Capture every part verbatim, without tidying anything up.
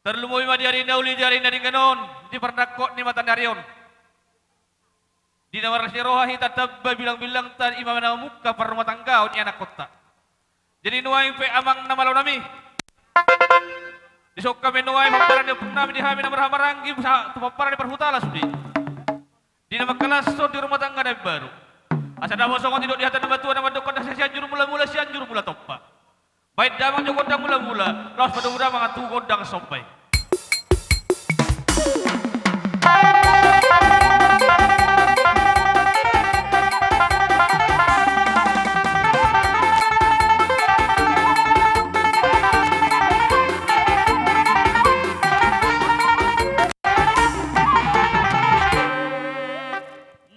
Tarlumobi ma di ari na uli, di ari na denggan on, di parnangkok ni mataniari on. Di na marlas ni roha hita tamba bilangbilangta, i ma na mamungka parrumatanggaon ni anakkonta. Jadi nuaeng pe amang na malo nami, disongkap ma nuaeng pomparan ni ompung nami di hami na marhahamaranggi, sa-, tu pomparan ni parhutala sude. Di na mangkalashon di rumah tangga na imbaru. Asa dapot songon nidok ni hata ni natuatua na mandok, na sai Sianjur Mulamula, Sianjur Mula Tompa. Baen damang jo gondang mulamula, laos padomu damang tu gondang somba i.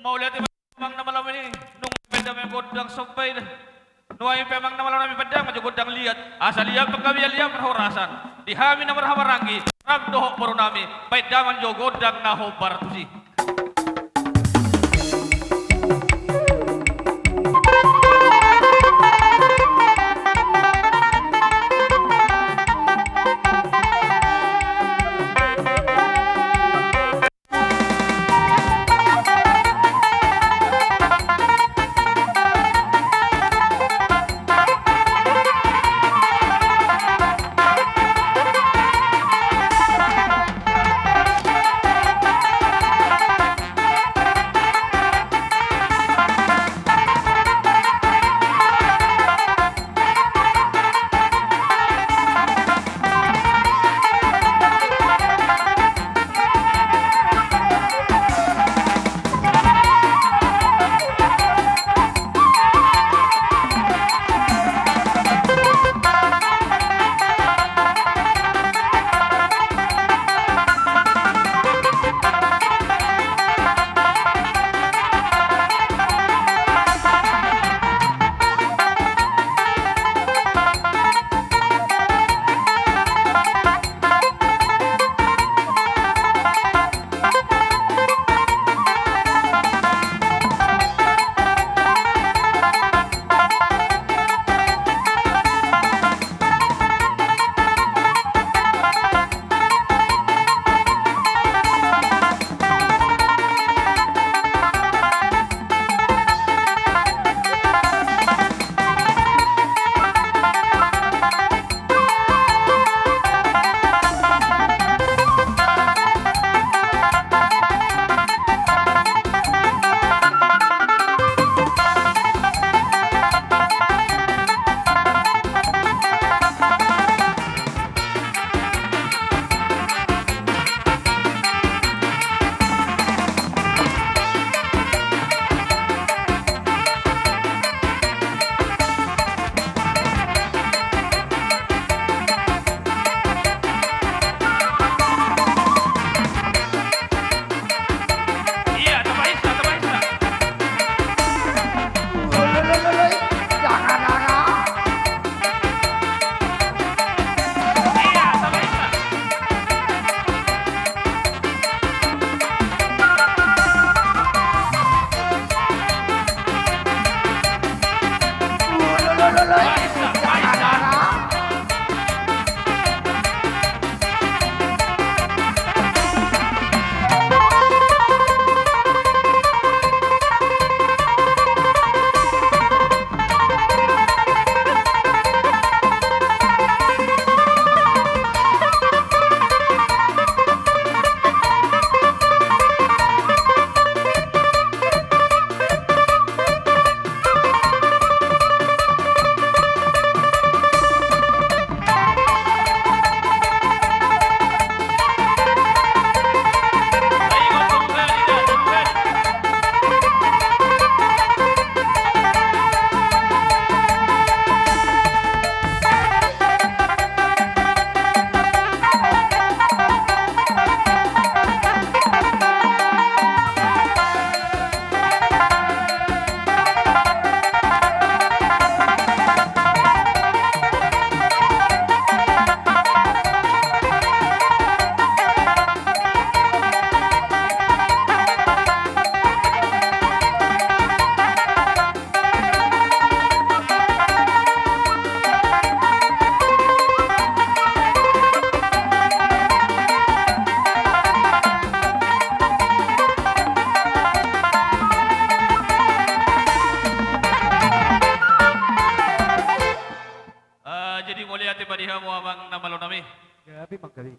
Mauliate. Amang na malo nami, nunga baen damang gondang somba i. Nuaeng pe amang na malo nami, baen damang jo gondang liat. Asa liat panggabean, liat parhorasan. Di hami na marhahamaranggi, ram dohot boru nami, baen damang jo gondang na hombar tusi.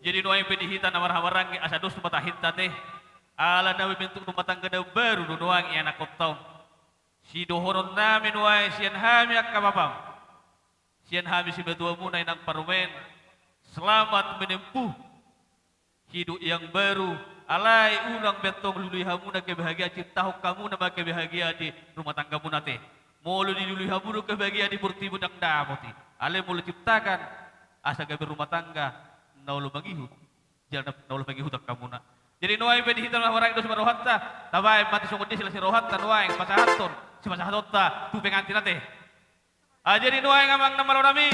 Jadi nuaeng pe di hita na marhahamaranggi asa dos ma tahinta ate. Ala na membentuk rumah tangga na baru do nuaeng ianakhonta on. Sidohononnami nuaeng sian hami angka bapam, sian hami simatuamuna inang parumaen, selamat menempuh hidup yang baru. Alai unang be antong lului hamuna kebahagiaan, ciptahon hamuna ma kebahagiaan di rumah tanggamuna ate. Molo dilului hamu do kebahagiaan di portibi, ndang dapot i. Alai molo ciptakan asa gabe rumah tangga na olo mangihut, jala na olo mangihut angka hamuna. Jadi nuaeng pe di hita na marhahamaranggi dos ma rohanta, tabaen ma ate songon dia silas ni rohanta nuaeng pasahathon sipasahatonta tu pengantin ate. Ah, jadi nuaeng amang na malo nami,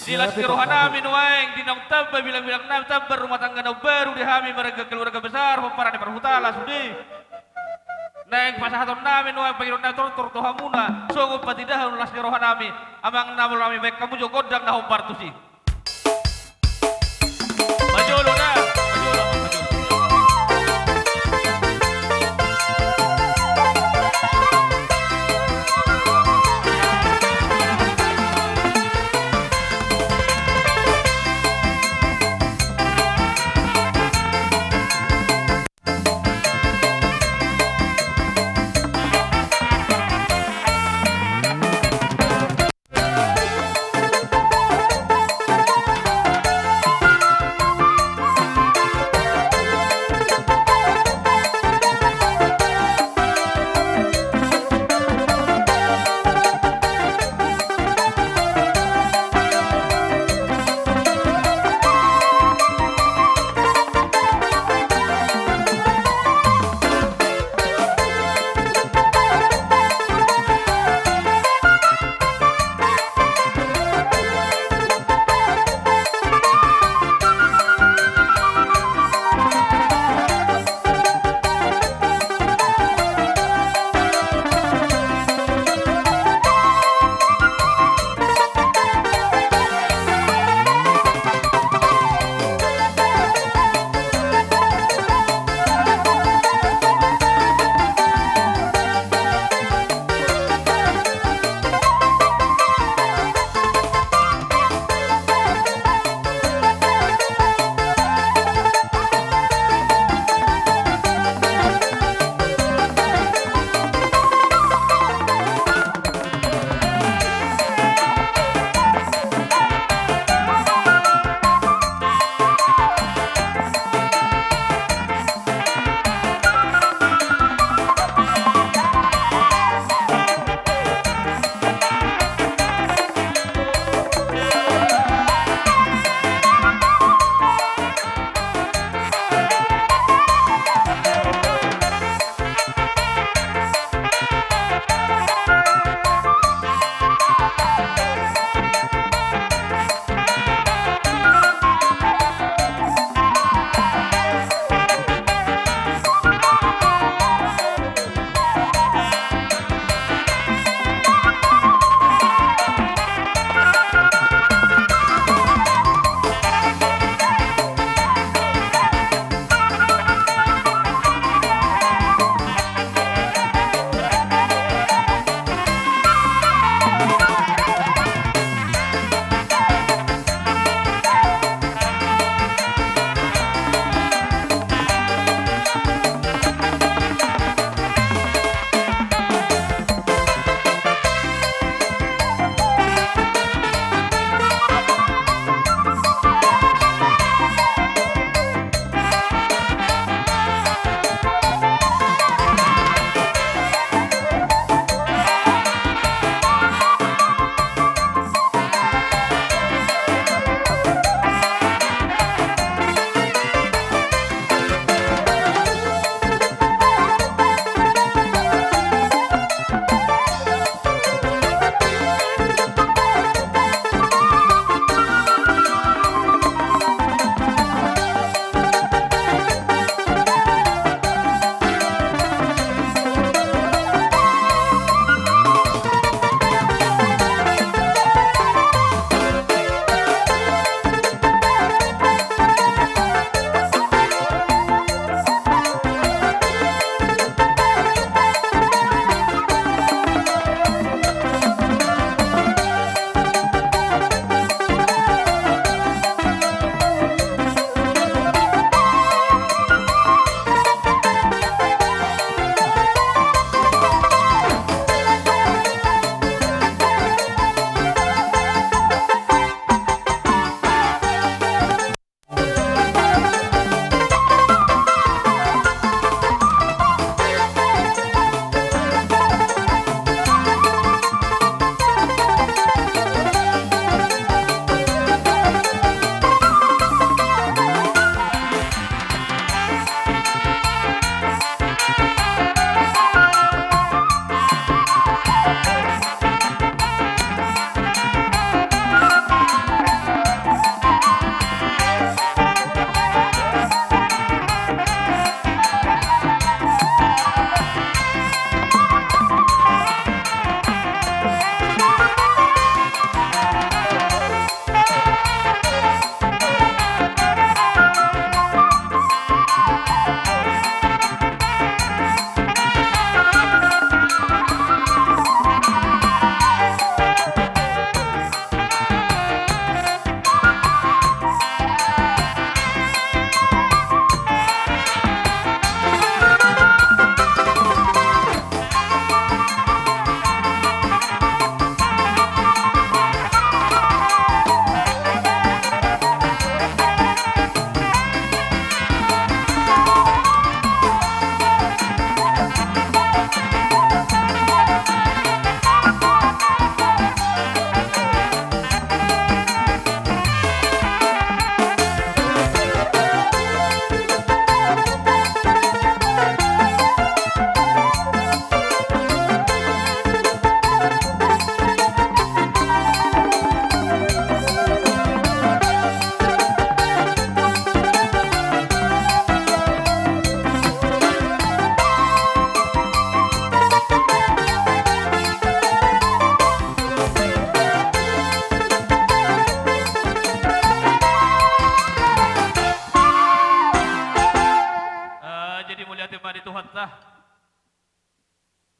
di las ni rohanami nuaeng, di naung tamba bilangbilangnami, tamba rumah tangga na baru di hami marga keluarga besar Pomparan ni Parhutala sude. Naeng pasahatonnami nuaeng pangidoannami tortor tu hamuna songon patindahon las ni rohanami. Amang na malo nami, baen hamu jo gondang na hombar tusi. Pajolo da, pajolo, pajolo.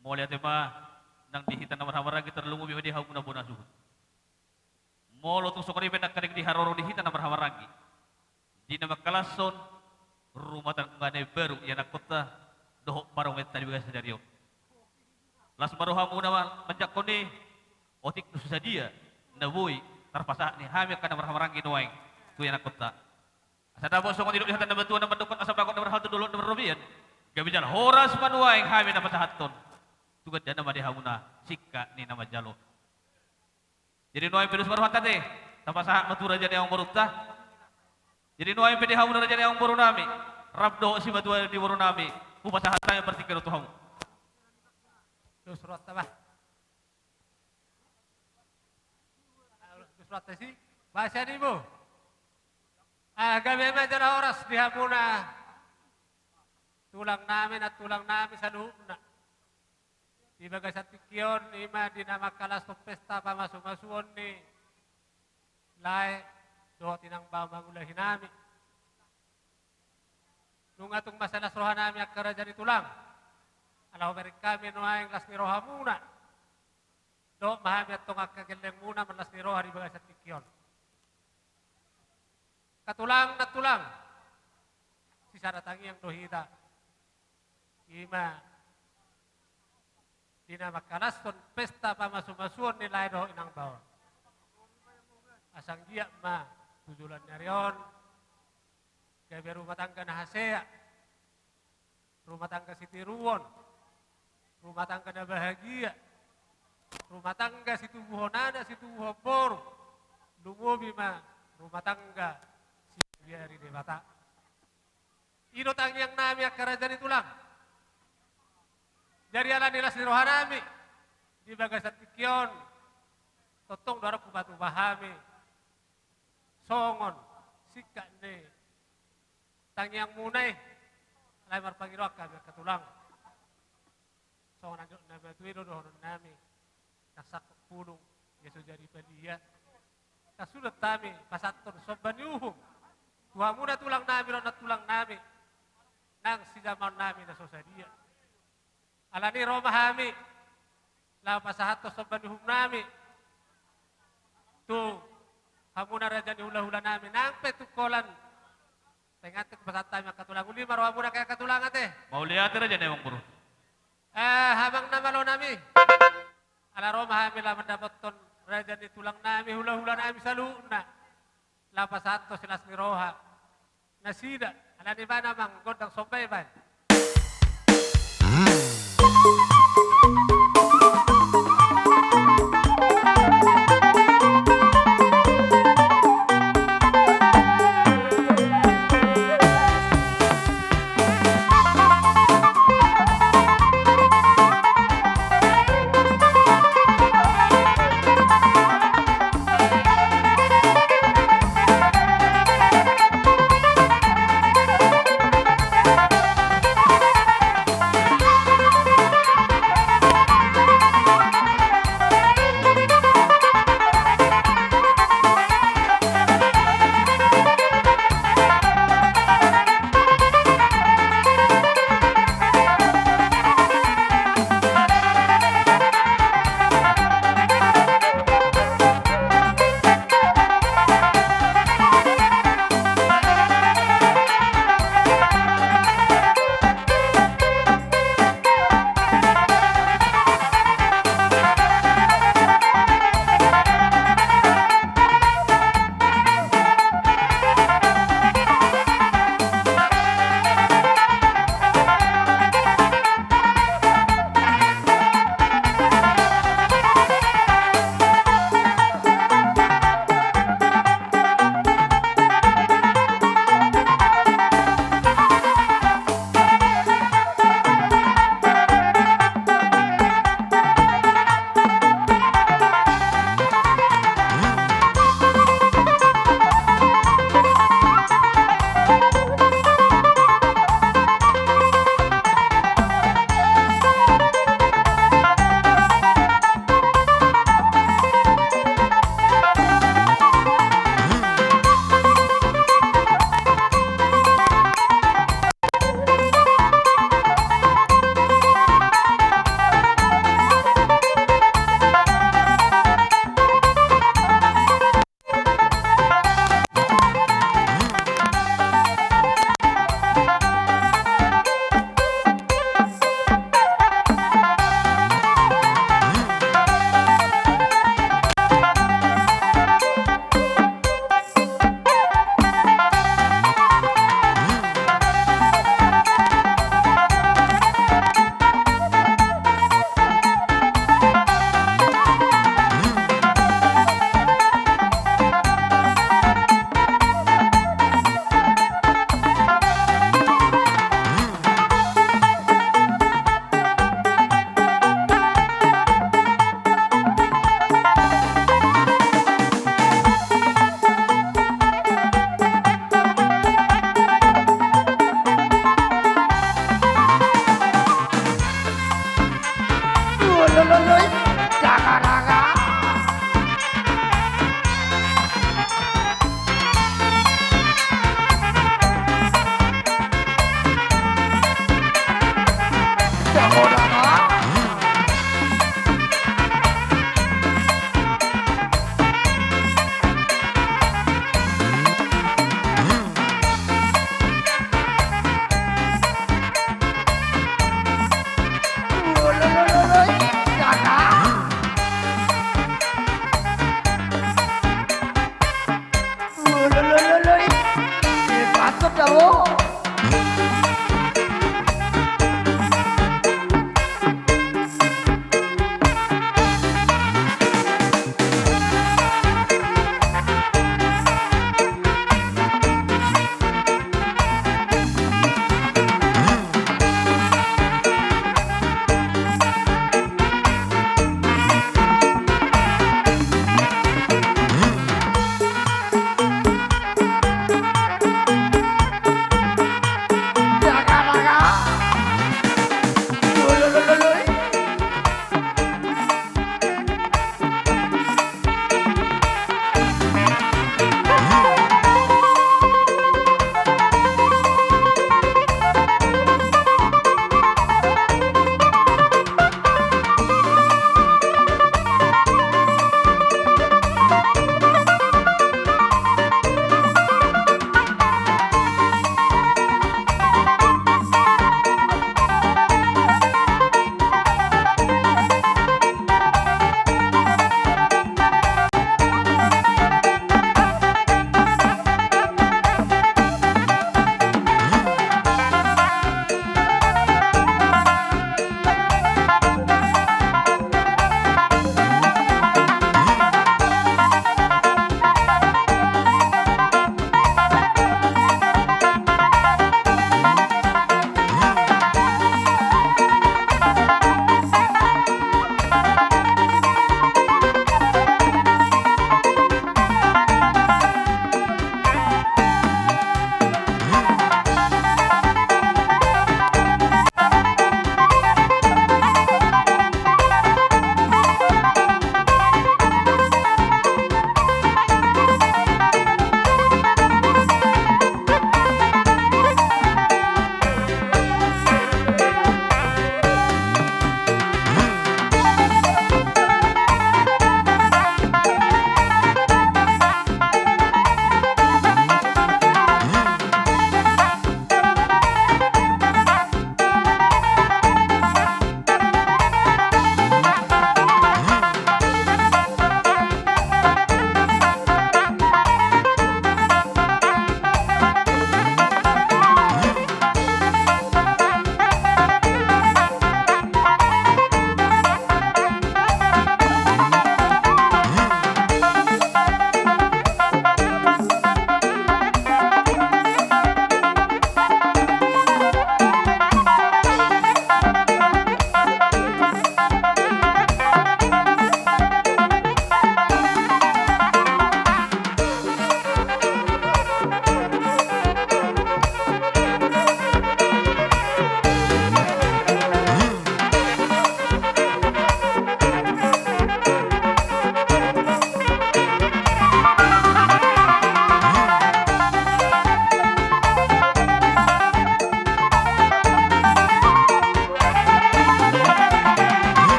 Mauliate ma nang di hita na marhahamaranggi, tarlumobi ma di hamuna bona suhut. Molo tung songon i pe nangkaning di haroro di hita na marhahamaranggi, di na mangkalashon rumah tangga na imbaru ianakkonta dohot parumaenta di bagasan sadari on, las ma rohamuna ma manjangkon i. Otik do so sadia na boi tarpasahat ni hami angka na marhahamaranggi nuaeng tu ianakkonta. Asa dapot songon nidok ni hata na matua na mandok, asa bagot na marhalto, dolok na marrobean, gabe jala horas ma nuaeng hami na pasahathon tu gandana ma di hamuna singkat ni na manjalo. Jadi nuaeng pe dos ma rohanta ate, tapasahat ma tu raja ni amangborunta. Jadi nuaeng pe di hamuna raja ni amangborunami, rap dohot simatua ni borunami, hupasahat hami partingkian on tu hamu. Dos rohanta bah. Dos rohanta si, basa ni bo. Ah, gabe ma jala horas di hamuna tulangnami, nantulangnami saluhutna. Di bagasan tingki on, i ma di na mangkalashon pesta pamasumasuon ni lae dohot inang bao mangulahi nami. Nunga tung mansai las rohanami angka raja ni tulang. Ala hubereng hami nuaeng las ni rohamuna. Dohot ma hami antong angka gellengmuna marlas ni roha di bagasan tingki on. Angka tulang nantulang, sisada tangiang do hita. I ma di na mangkalashon pesta pamasumasuon ni lae dohot inang bao. Asa anggiat ma tu joloan ni ari on gabe rumah tangga na hasea, rumah tangga sitiruon, rumah tangga na bahagia, rumah tangga situbuhon anak, situbuhon boru, lumobi ma rumah tangga sibiari Debata. I do tangiangnami angka raja ni tulang. Jadi ala ni las ni rohanami di bagasan tingki on, tongtong do adong hupatupa hami songon singkat ni tangiangmuna i. Alai marpangidoan hami angka tulang. Songon nidok na matua i do dohononnami: Nang sangkot pulung ia so jadi palia. Tasuda hami pasahathon somba ni uhum tu hamuna tulangnami dohot nantulangnami nang sijamaonnami na so sadia. Alani ro ma hami laho pasahathon somba ni uhumnami tu hamuna raja ni hulahulanami nang pe tu holan. Taingot tu pasahat hami angka tulang, uli ma rohamuna angka tulang ate. Mauliate raja ni amangboru. Eh, amang na malonami. Ala ro ma hami laho mandapothon raja ni tulangnami, hulahulanami saluhutna. Laho pasahathon silas ni roha nasida. Alani baen amang gondang somba i baen.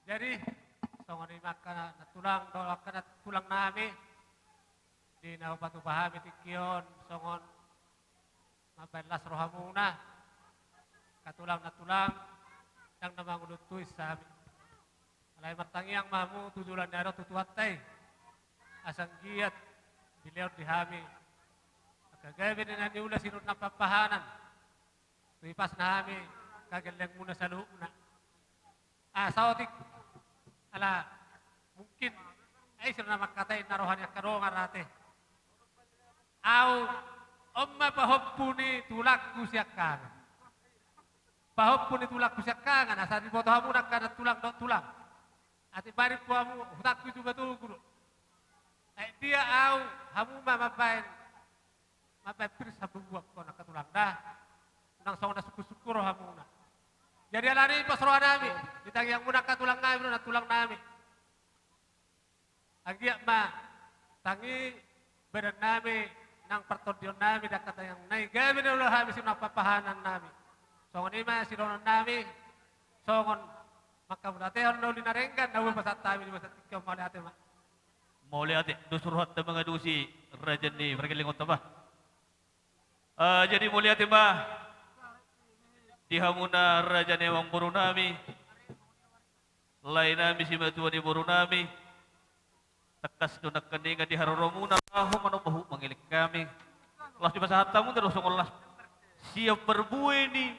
Jadi, songon i ma angka nantulang dohot angka nantulang nami, di na hupatupa hami tingki on, songon mambahen las rohamuna, angka tulang nantulang, ndang na manguluntuis hami. Alai martangiang ma hamu tu joloan ni ari on tu Tuhanta i, asa anggiat dilehon di hami angka gabe na niula sidohonon pampahanan, tu ipasna hami angka gellengmuna saluhutna. Ah, saotik. Ala, mungkin, ai, sira na mangkatai na roha ni angka dongan ate. Au, on ma pahompu ni tulangku siangkangan. Pahompu ni tulangku siangkangan, asa diboto hamu angka nantulang dohot tulang. Atik baen pe hamu, hutangku i tu batu guru. Ai dia au, hamu ma mambaen mambaen pir sambubuan on angka tulang da. Nang songon na sungkun-sungkun rohamuna. Jadi alani i pos roha nami, di tangiangmuna angka tulang nami, nantulang nami. Anggiat ma tangi badan nami, nang partondion nami, di angka tangiang nai, gabe na niula hami sidohonon pampahanan nami. Songon i ma sidohonon nami, songon mangkamauliatehon na uli na denggan, na hupasahat hami di bagasan tingki on, mauliate ma. Mauliate, dos rohanta mangadosi raja ni pargellengonta bah. Ah, jadi mauliate ma di hamuna raja ni amangboru nami, lae nami simatua ni boru nami, tangkas do nangkaningan di haroromuna laho manomba hut mangelek nami. Laos dipasahat hamu do songon las siap marbue ni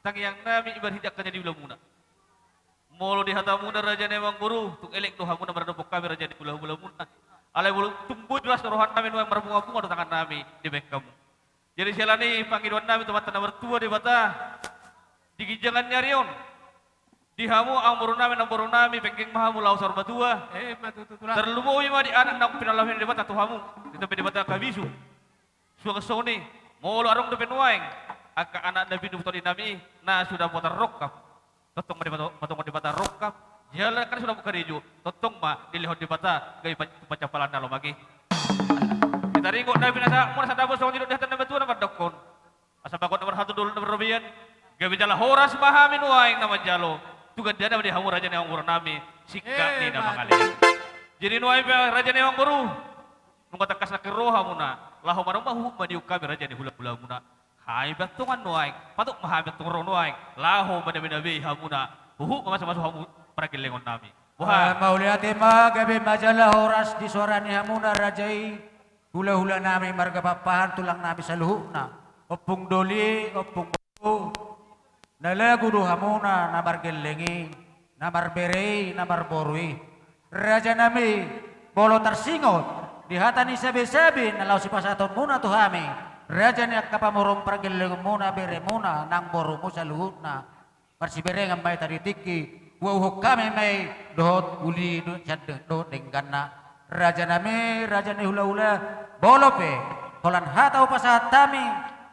tangiang nami marhite angka na niulamuna. Molo di hatamuna raja ni amangboru, tung elek do hamuna maradophon hami raja ni hulahulamuna. Alai molo tung boi las roha nami nuaeng, marbunga-bunga do tangan nami dibahen hamu. Jadi siala ni i pangidoan nami tu Amanta na martua Debata, di ginjangan ni ari on, di hamu amangboru nami, namboru nami, penggeng ma hamu laho saur matua. Emma tutu, Tulang. Tarlumobi ma di anak naung pinalaho ni Debata tu hamu, ditambai Debata habisu. Suang songon i, molo adong dope nuaeng angka anak na binutoli nami i na so dapotan rongkap, tongtong ma dipato-, patongon Debata rongkap. Jala angka na so dapot karejo, tongtong ma dilehon Debata gabe pan-, pansampalan na lomak i. Di taringot na pinasahatmuna, asa dapot songon nidok ni hata ni natuatua na mandokkon: Asa bagot na marhata, dohot na marrobean, gabe jala horas ma hami nuaeng na manjalo. Tu gandana ma di hamu raja ni amangboru nami, singkat ni na mangalean. Jadi nuaeng pe raja ni amangboru, nunga tangkas nangkin ro hamuna, laho manomba huhut ma diungkap hami raja ni hulahulamuna. Hami pe antong nuaeng, patok ma hami antong ro nuaeng laho manabeinabei hamuna, huhut ma mamasu-masu hamu pargellengon nami. Boha? Ah, mauliate ma, gabe ma jala horas di soara ni hamuna raja i, hulahula nami marga Pakpahan, tulang nami saluhutna, ompung doli, ompung boru, na lagu do hamuna na margelleng i, na marbere i, na marboru i. Raja nami, molo tarsingot di hata ni sabesabe na laho sipasahatonmuna tu hami, raja ni angka pamoruon pargellengonmuna, beremuna nang borumu saluhutna, marsiberengan ma hita di tingki, ualuhon hami ma i dohot uli do-, sian de-, dohot dengganna. Raja nami, raja ni hulahula, molo pe holan hata hupasahat hami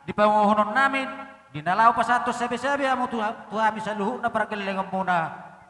di pangualuhon nami, di na laho pasahathon sabesabe hamu tu ha-, tu hami saluhutna pargellengonmuna,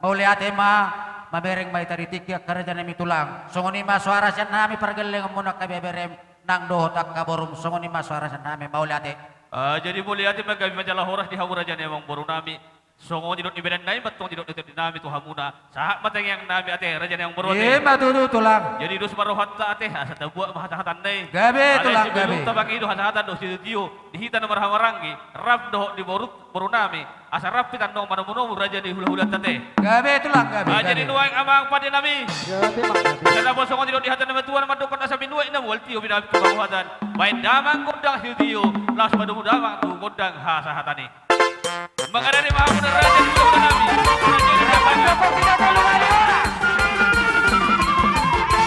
mauliate ma, mamereng ma hita di tingki angka raja nami tulang. Songon i ma soara sian hami pargellengonmuna angka beberem nang dohot angka borum, songon i ma soara sian hami, mauliate. Ah, jadi mauliate ma, gabe ma jala horas di hamu raja ni amangboru nami. Songon nidok ni badan nami, antong nidok ni tondi nami tu hamuna. Sahat ma tangiang nami ate, raja ni amangboru ate. Emma tutu, tulang. Jadi dos ma rohanta ate, asa tabuat ma hasahatan nami. Gabe, tulang, gabe. Alai sebelum tapangido hasahatan dohot sitiotio di hita na marhahamaranggi, rap dohot di boru, boru nami, asa rap hita nuaeng manomunomu raja ni hulahulanta ate. Gabe, tulang, gabe, gabe. Ah, jadi nuaeng amang pande nami. Gabe, amang pande. Asa dapot songon nidok ni hata ni natuatua na mandokkon: Asa minuai na mual tio, binabi tu habuatan. Baen damang gondang sitiotio, laos padomu damang tu gondang hasahatan i. Mangarade ma hamu na raja ni hulahula nami.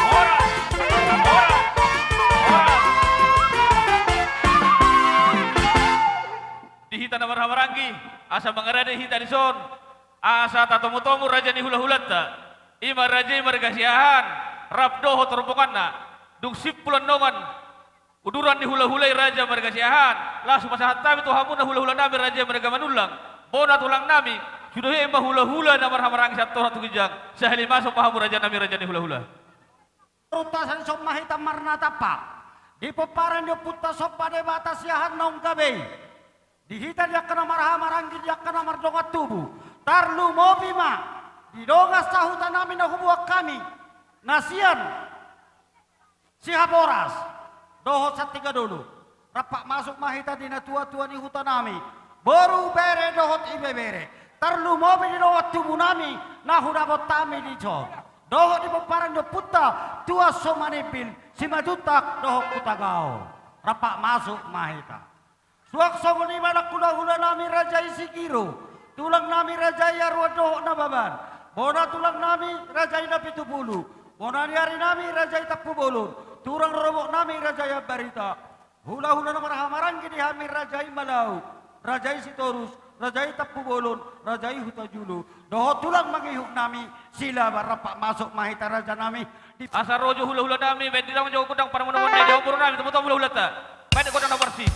Horas, horas, horas. Di hita na marhahamaranggi, asa mangarade hita dison, asa tatomutomu raja ni hulahulanta, i ma raja i marga Siahaan, rap dohot rombonganna, dung simpul annon uduran ni hulahula i raja marga Siahaan, laos hupasahat hami tu hamuna hulahula nami raja i marga Manullang, bona tulang nami, sude ma hulahula na marhahamaranggi sian toru tu ginjang, sahali masuk ma hamu raja nami raja ni hulahula. Turut asa dison ma hita marnatampak di pomparan ni ompunta Somba Debata Siahaan Naung Gabe i. Di hita di angka na marhahamaranggi, di angka na mardongan tubu, tarlumobi ma di dongan sahuta nami na huboan hami, na sian Sihaboras dohot Santiga Dolok. Rap masuk ma hita di natuatua ni huta nami, boru, bere dohot ibebere, tarlumobi di dongan tubu nami na hudapot hami dison, dohot di pomparan ni ompunta Tuan Somanimbil, Simanjuntak dohot Hutagaol. Rap masuk ma hita. Suang songon i ma nang hulahula nami raja i Sigiro, tulang nami raja i Aruan dohot Nababan, bona tulang nami raja i Napitupulu, bona ni ari nami raja i Tampubolon, tulang rorobot nami raja i Ambarita, hulahula na marhahamaranggi di hami raja i Malau, raja i Sitorus, raja i Tampubolon, raja i Hutajulu, dohot tulang mangihut nami Silaban. Rap masuk ma hita raja nami. Asa ro jo hulahula nami, baen damang jo gondang panamonamoan nami, di hamu boru nami, tomutomu hulahulanta. Baen gondang na borsih.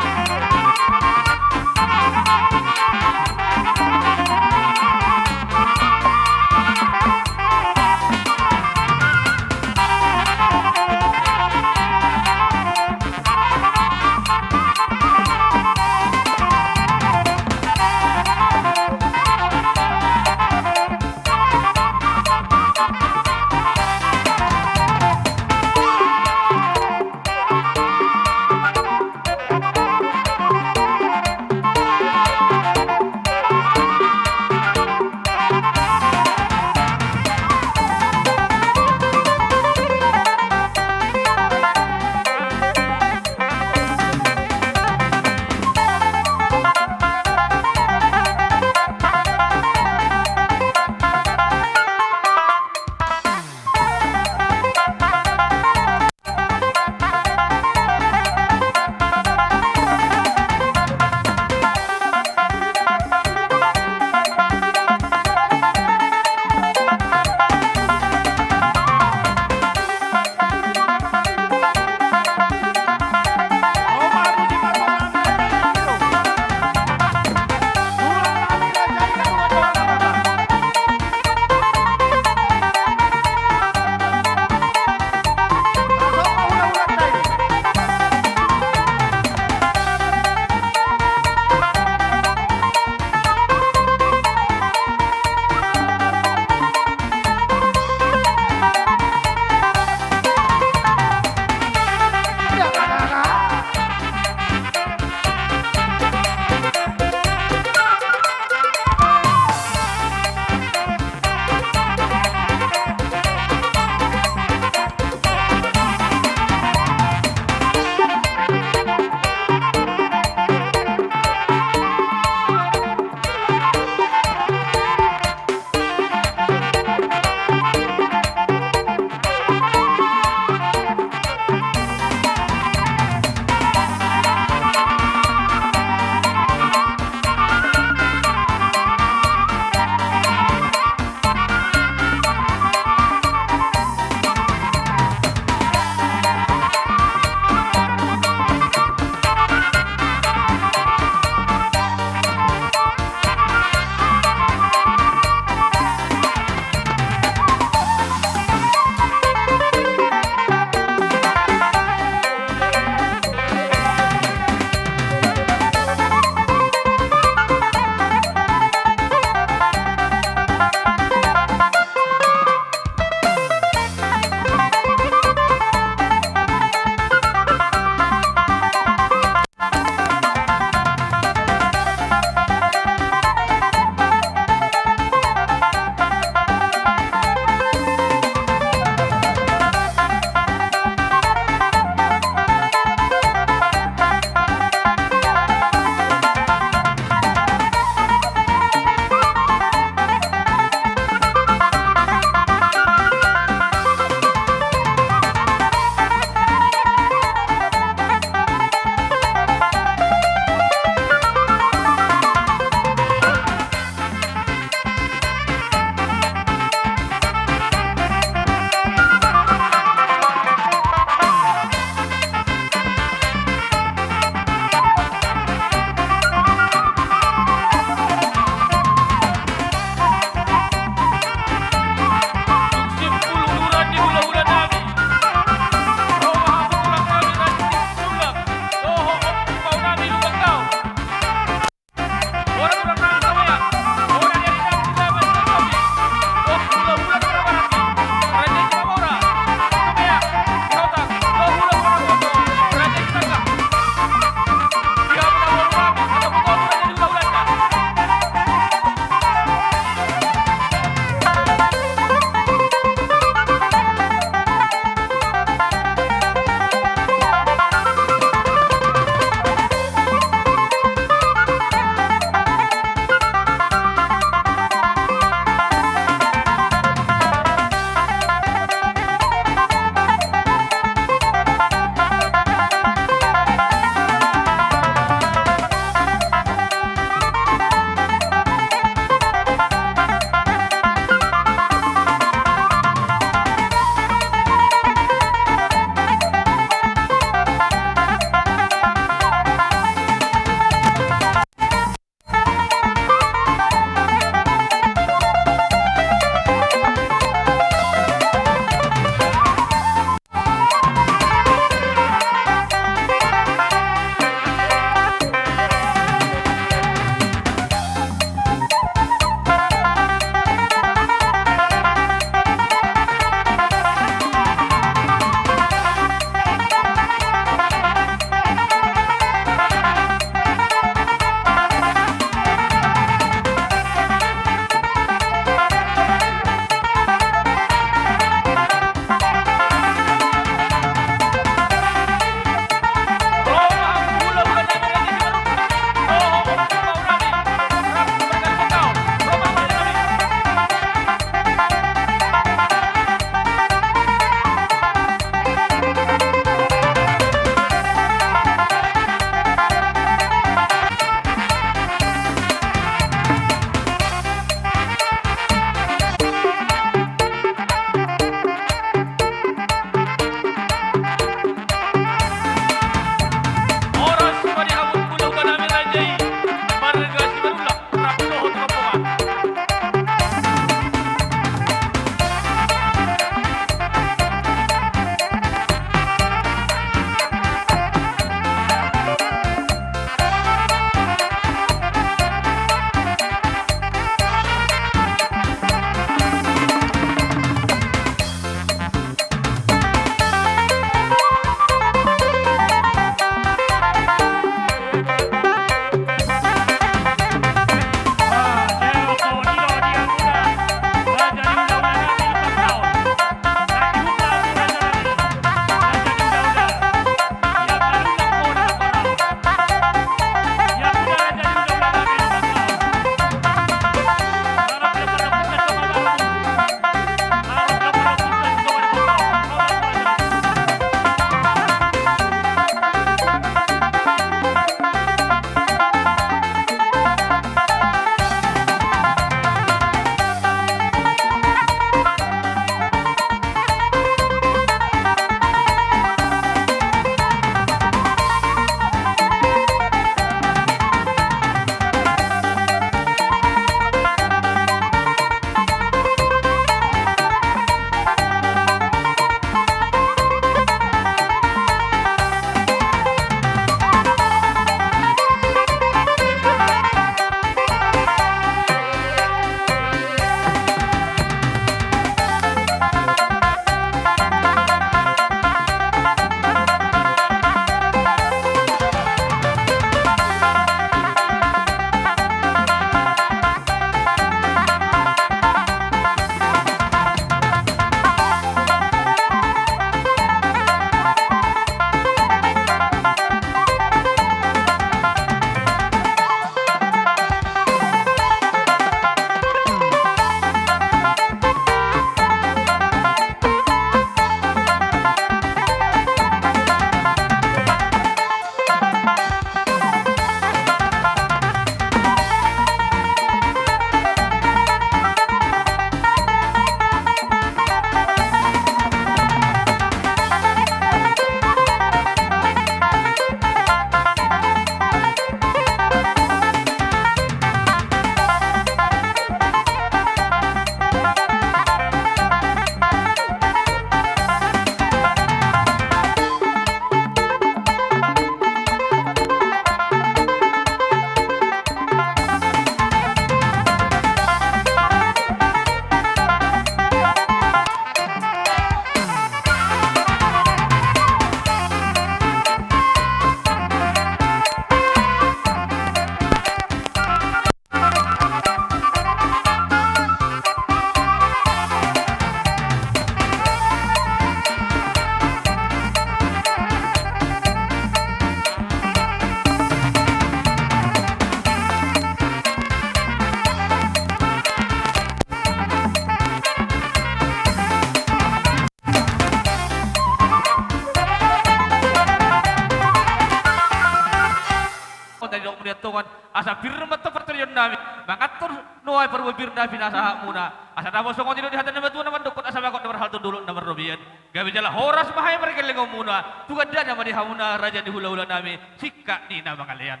Atur nuaeng parbue pir na pinasahatmuna. Asa dapot songon i do di hata ni natuatua na mandokkon asa bagot na marhalto, dolok na marrobean. Gabe jala horas ma haha pargellengonmuna. Tu gandana ma di hamuna raja ni hulahulanami, singkat ni na mangalean.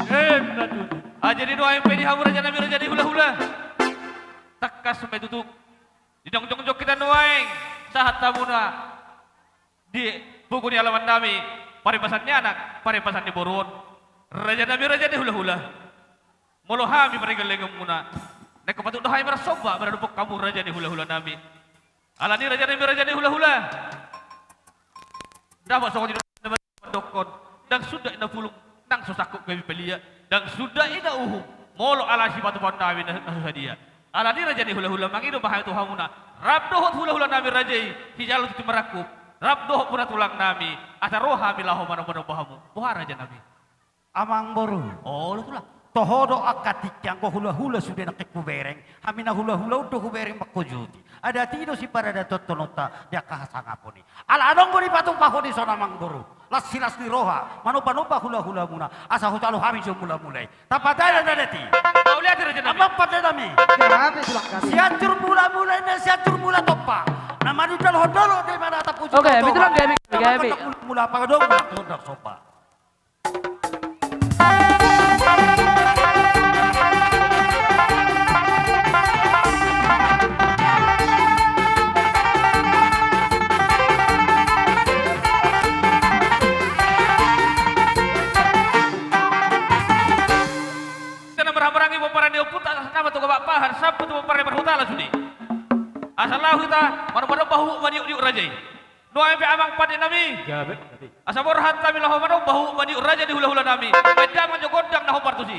Emma tutu. Jadi nuaeng pe di hamu rajanami raja ni hulahula, tangkas ma i tutu. Di na jongjong hita nuaeng sahat hamuna di pogu ni alamannami, paripasan ni anak, paripasan ni boru on. Rajanami raja ni hulahula, molo hami pargellengonmuna, naeng patut do hami marsomba maradophon hamu raja ni hulahulanami. Alani rajanami raja ni hulahula, dapot songon i do na mandokkon, ndang suda ina pulung, ndang so sangkup gabe palia, ndang suda ina uhum, molo ala sipatupaonnami na, na so sadia. Alani raja ni hulahula, mangido ma hami tu hamuna, rap dohot hulahulanami raja i, sijalo tintin marangkup, rap dohot bona tulangnami, asa ro hami laho manombanomba hamu. Boha rajanami? Amangboru. Olo tulang. Toho do angka tingki anggo hulahula sude nangkin hubereng, hami na hulahula on do hubereng mangkojoti. Adat i do siparadatonhononta di angka hasangapon i. Ala adong do dipatupa ho dison amangboru, las silas ni roha manombanomba hulahulamuna, asa hujalo hami jo mulamula i. Tapataion adat i. Mauliate rajanami. Amang pandenami. Gabe tulang, gabe. Sianjur mulamula ninna, Sianjur mula tompa. Na manundalhon dolok do i manatap ujung. Oke, gabe tulang, gabe, gabe. Mulamula, pagadong mulamula, somba. Asa na marhahamaranggi pomparan ni ompunta, asa nama tu gabak pahan sampe tu pomparan ni parhutala sude. Asa laho hita manombanomba huhut maniukniuk raja i. Nuaeng pe amang pandenami. Gabe, gabe. Asa borhat hami laho manomba huhut maniuk raja ni hulahulanami. Baen damang jo gondang na hombar tusi.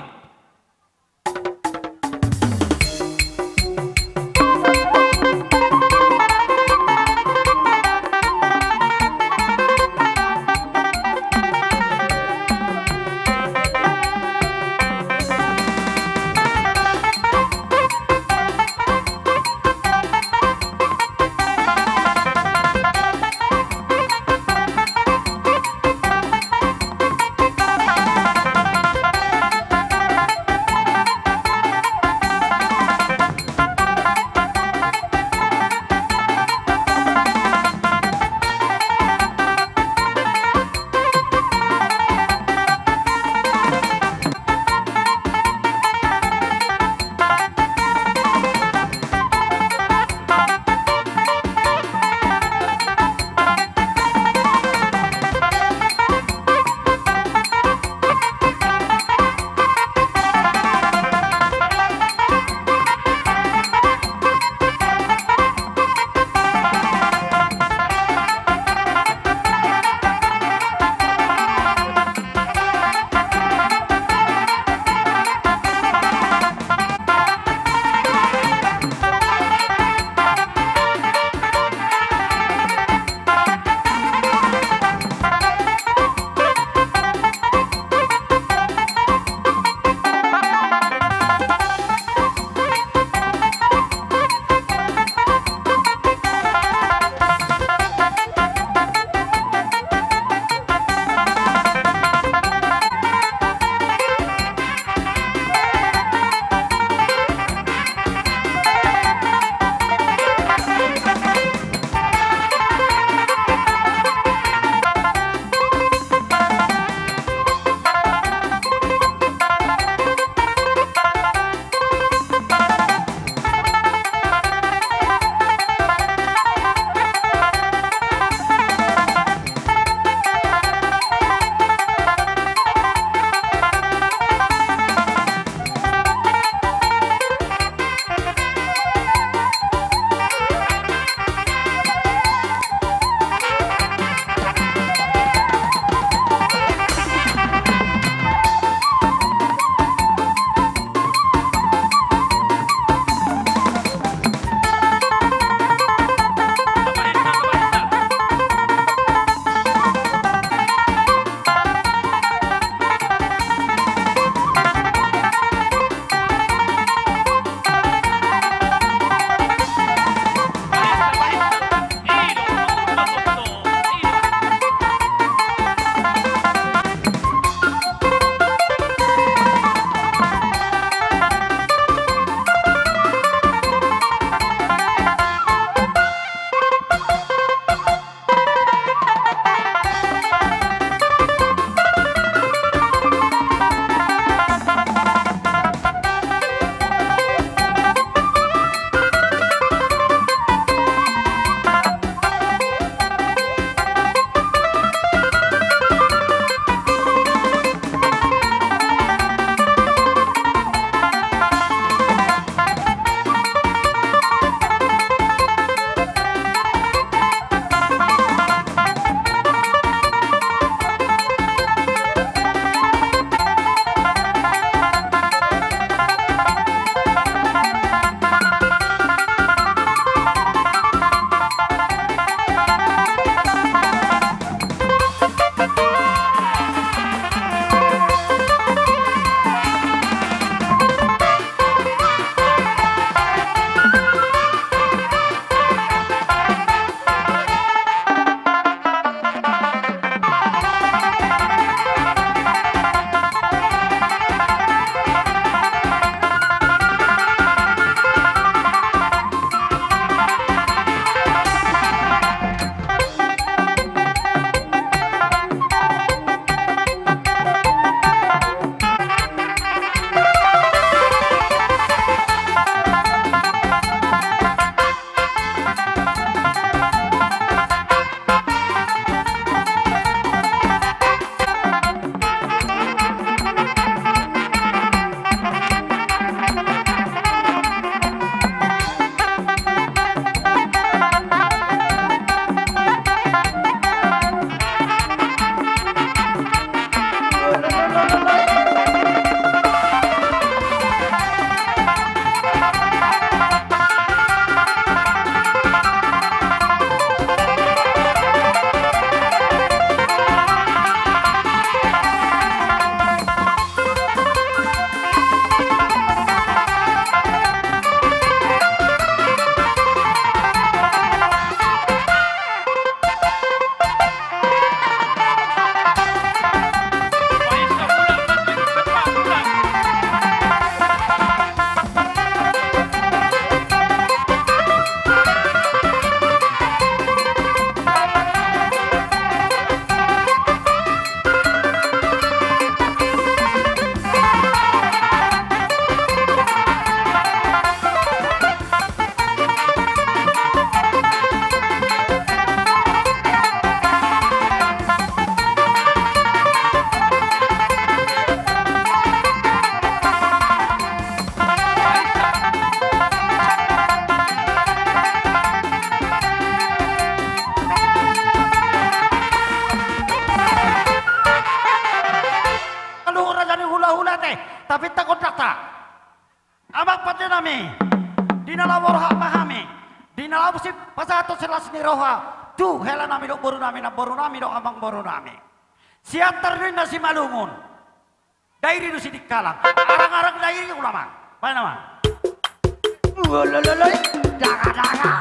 Di na laho borhat ma hami, di na laho sipasahathon las ni roha tu hela nami dohot boru nami, namboru nami dohot amang boru nami. Siantar do inna Simalungun. Dairi do Sidikalang. Arang-arang Dairi ulaman. Baen nama. Ulololoi, danga-danga.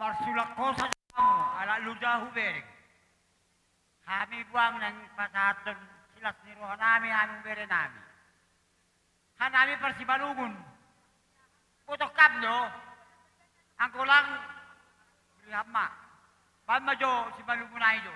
Marsulang hosa jo hamu, ala loja hubereng. Hami buang naeng pasahathon silas ni rohanami, hami berenami. Hanami parsimalungun. Boto ham do. Anggo lang, bere hamu ma. Baen ma jo simalungun i jo.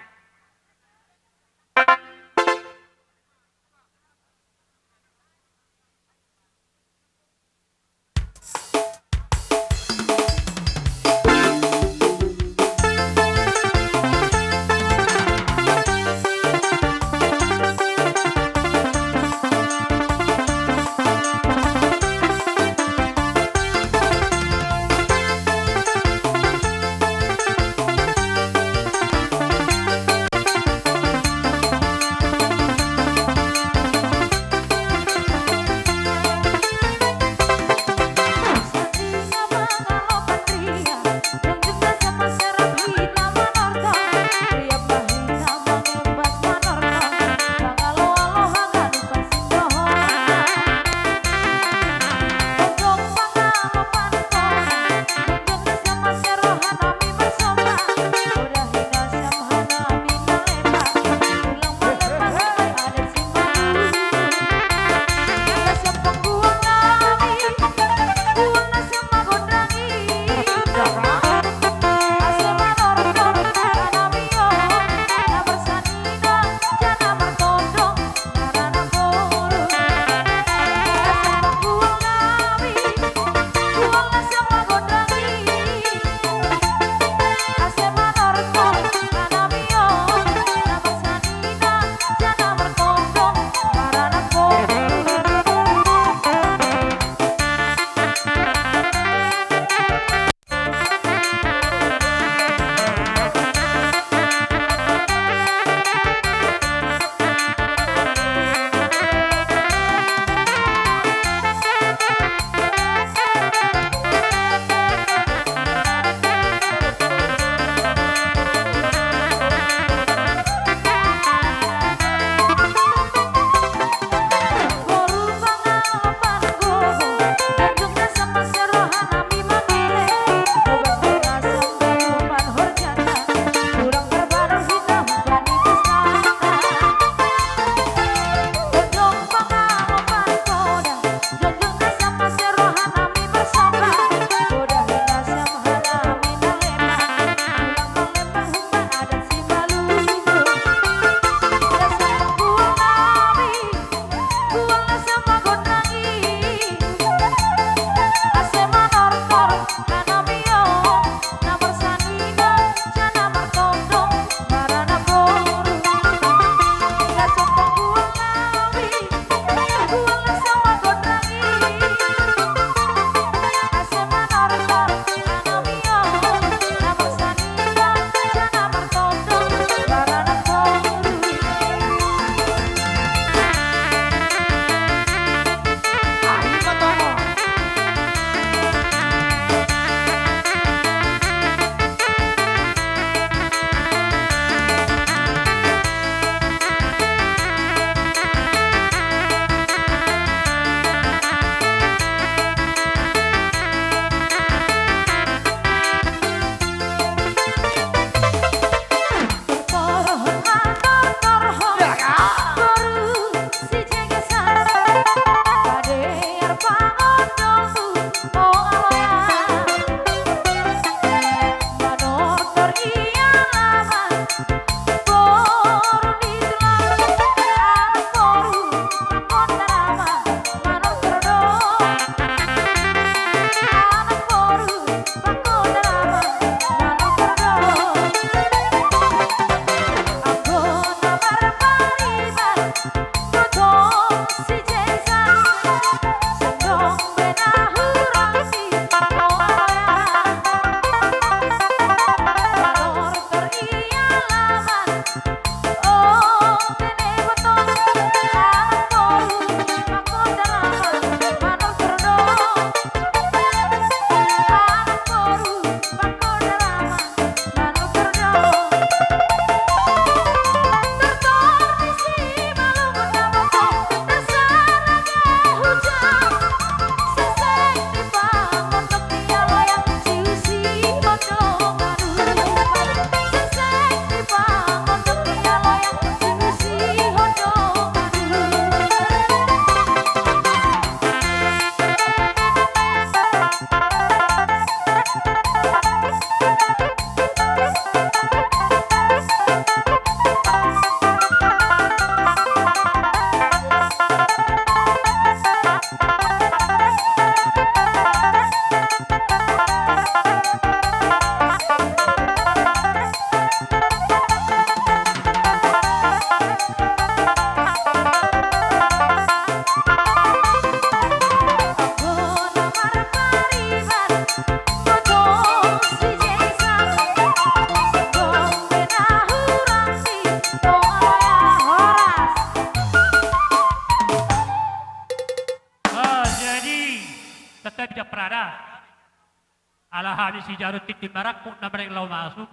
Sijaru tintin marangkup na mereng laho masuk.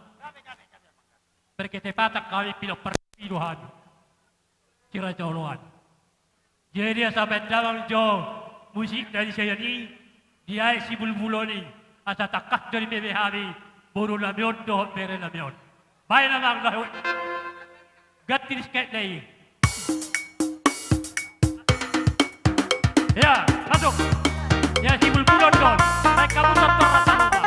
Berketepatan hami, pinompar ni do hami. Si Raja Oloan. Jadi asa baen damang jo musik na di sian i, di Aek Sibulbul on i, asa tangkas do dibege hami boru nami on dohot bere nami on. Baen amang, laho. Ganti disket na i. Ya, masuk. Ya, Sibulbul on do. Baen hamu tonton rasa lupa.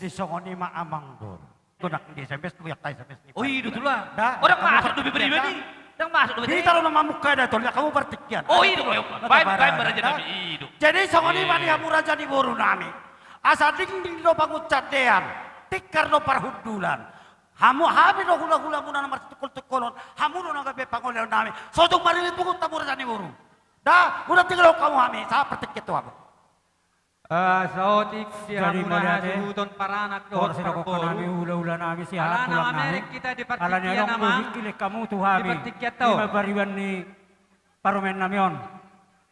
Jadi songon i ma amang dor. Tunak di S M S tu yang S M S ni. Oh, i do tulang. Da, orang masuk do bibir ini. Yang masuk do bibir. Kita lo nama muka da tol, ya kamu pertikian. Oh, i do. Baik, baik, baraja nami, i do. Jadi songon i ma di hamu raja ni boru nami. Asa dingding do panguncandean, tikar do parhundulan. Hamu hami do hula-hula muna na marsitukol-tukolon, hamu do na gabe pangoleon nami. Sotung marili pungut hamu raja ni boru. Da, udah tinggal hamu hami, sa pertikian tu hamu. Ah, saotik di hamu na hasuhuton paranak dohot parboru. Alana merek hita di partingkian nama. Alani adong do hingkilek hamu tu hami di partingkian tau. Di pariban ni parumaen nami on.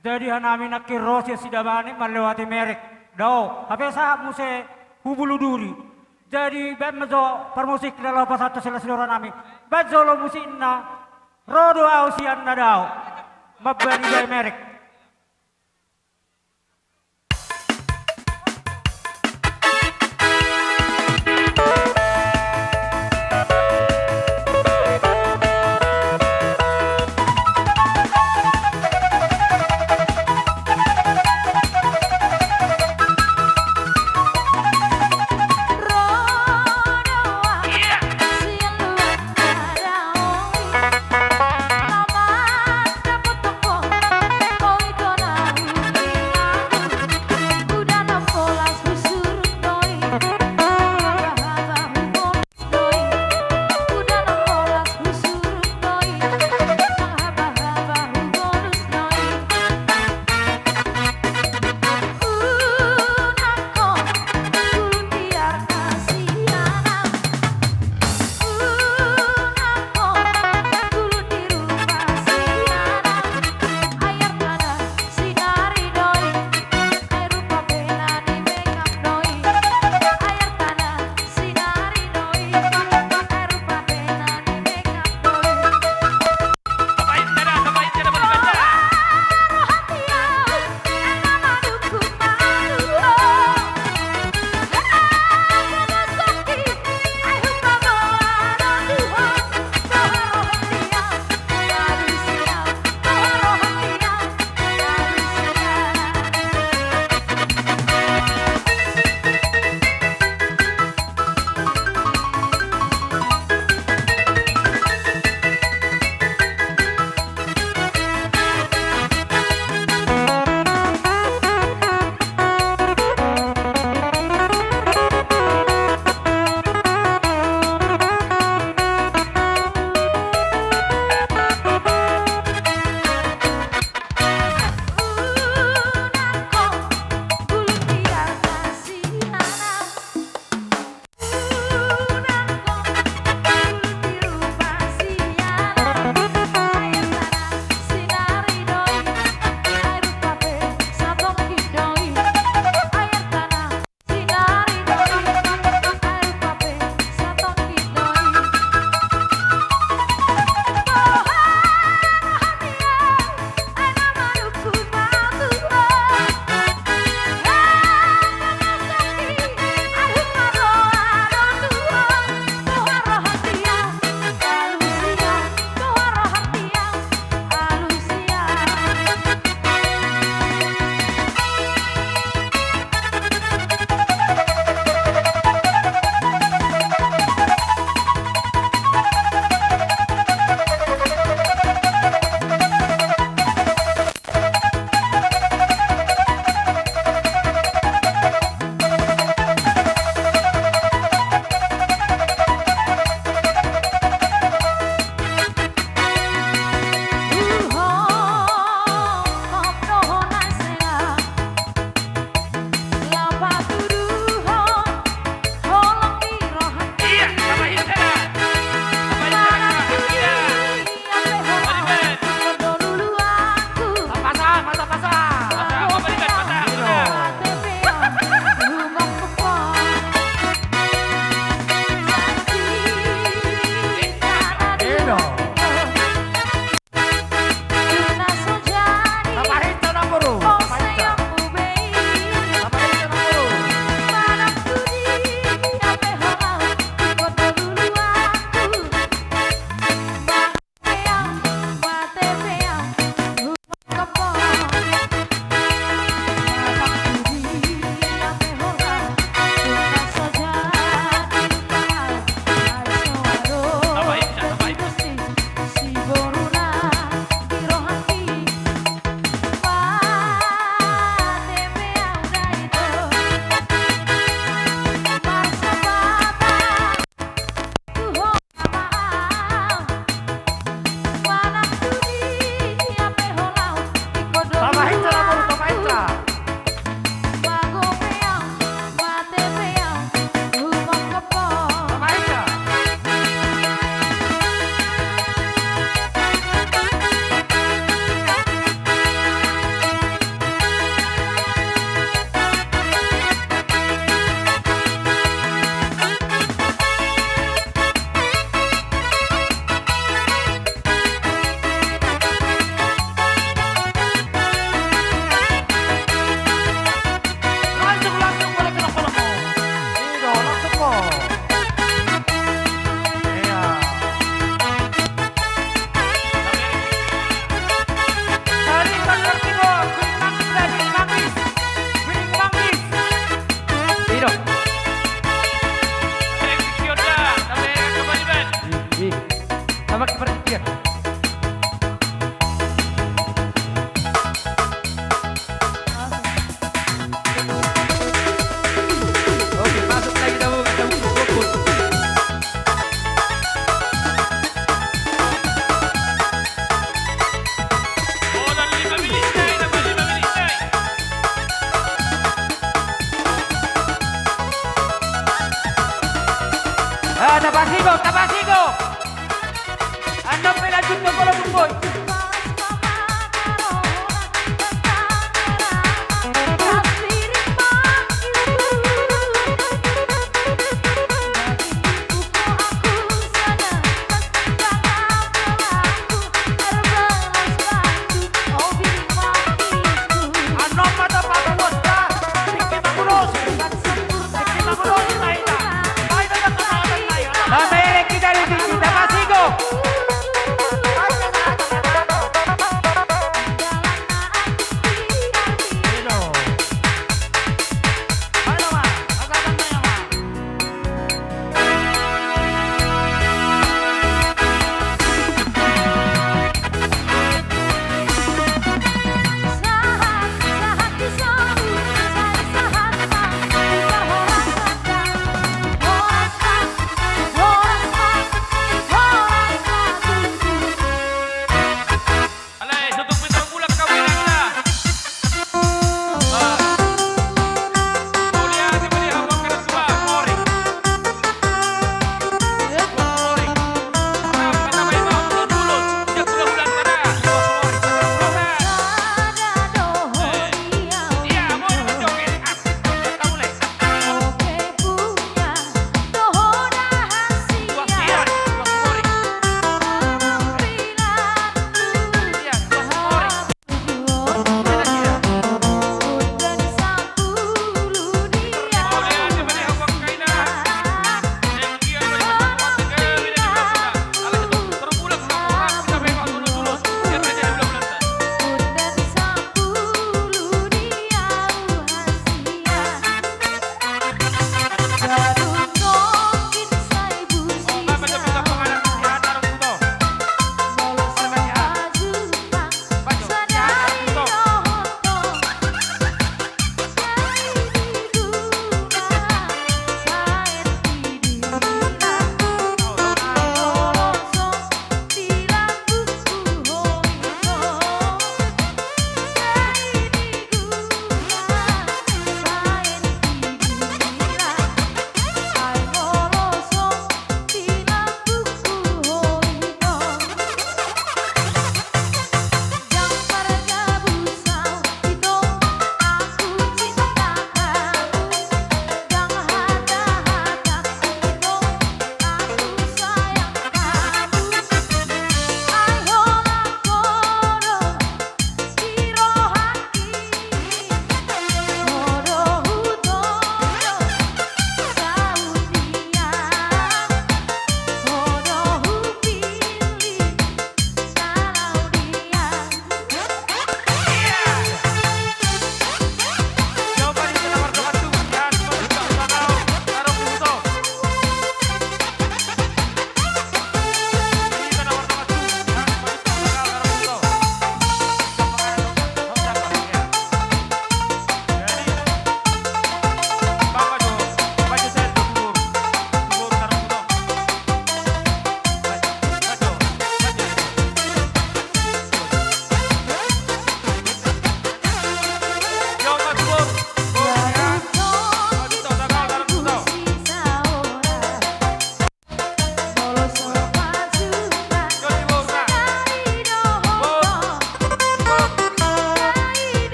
Jadi hanami nangkin ro sian Sidabani manlewati merek. Dao, hape sahat muse hu Bulu Duri. Jadi baen ma jo parmusik na laho pasahat tu sela sidora nami. Baen jolo musikna. Ro do au sian na dao. Mambani bae merek. Tapasigo, tapasigo. Annon pe lanjut do, Bolo Bumboi.